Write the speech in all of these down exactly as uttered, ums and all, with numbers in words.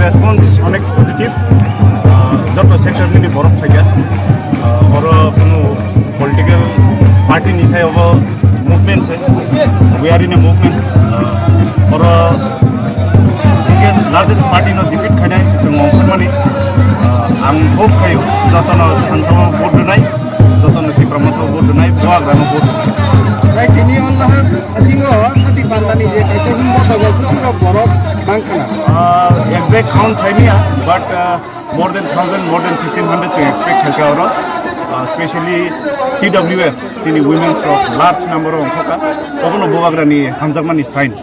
Response onek positive, ah, joto sector nini borok phaikha. Ah, oro kunu political party ni sai obo movement se, we are in a movement. Ah, oro biggest, largest party no defeat khainai se chwng ongkhormani. Ah, ang hope khaio jotono thansao vote rwnai, jotono Tipra Motha vote rwnai, Bubagra no vote rwnai. Lai tini on laha Asing o hati pandani je kaisa himbo togo kusuro borok bangkhana. Ah, exact count saimia, but, ah, more than thousand, more than fifteen hundred to expect khaika oro. Ah, specially T W F, chini women's rok large number o ongkhoka. Obono Bubagrani hamjakmani sign.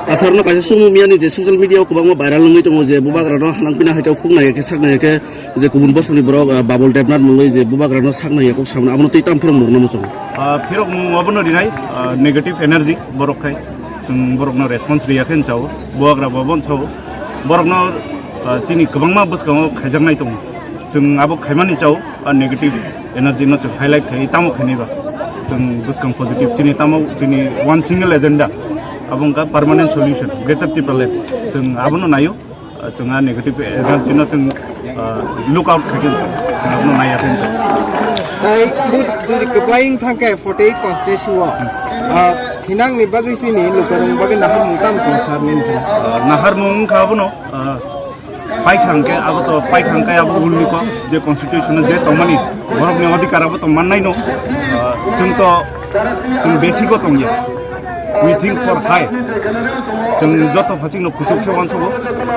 Asarno kaisa sumung miyani je social media o kwbangma viral wngwi tongo je Bubagrano hanang pina hai khe khuknai khe saknai khe je kubun bosongni borok, ah, Babul Debnath mungwi je Bubagrano saknai kok samna abono twi tam phirok murno muchung. Ah, phirok mung obono rinai, ah, negative energy borok khai. Chwng borokno response riya khe chao. Bubagra bo bon chao. Borokno, ah, chini kwbangma bwskango khaijaknai tongo. Chwng abo khaimani chao, ah, negative energy no chwng highlight khai tamo khainai ba. Chwng bwskang positive chini tamo chini one single agenda. Abo wngkha permanent solution, Greater Tipraland. Chwng abono naio. Ah, chwng a negative energy no chwng, ah, look out khaikhe chwng abono naiya khe. Tai but juri kwplaing thangkhe forty eight constituency o, ah, thinangni bagwi chini lukurokni bagwi naharmung tamo tong sar nini khe? Ah, naharmung wngkha abono, ah, paikha hwnkhe abo to paikha hwnkhe abo ulni kok je constitution o je tongmani borokni odhikar abo to mannai no, ah, chwng to Chwng basic o tongya. We think for high. Chwng joto phachikno kuchuk khe uansugo.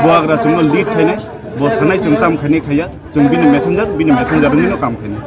Bubagra chwngno lead khainai. Bo sanai chwng tam khainai khaiya. Chwng bini messenger, bini messenger wngwino kam khainai.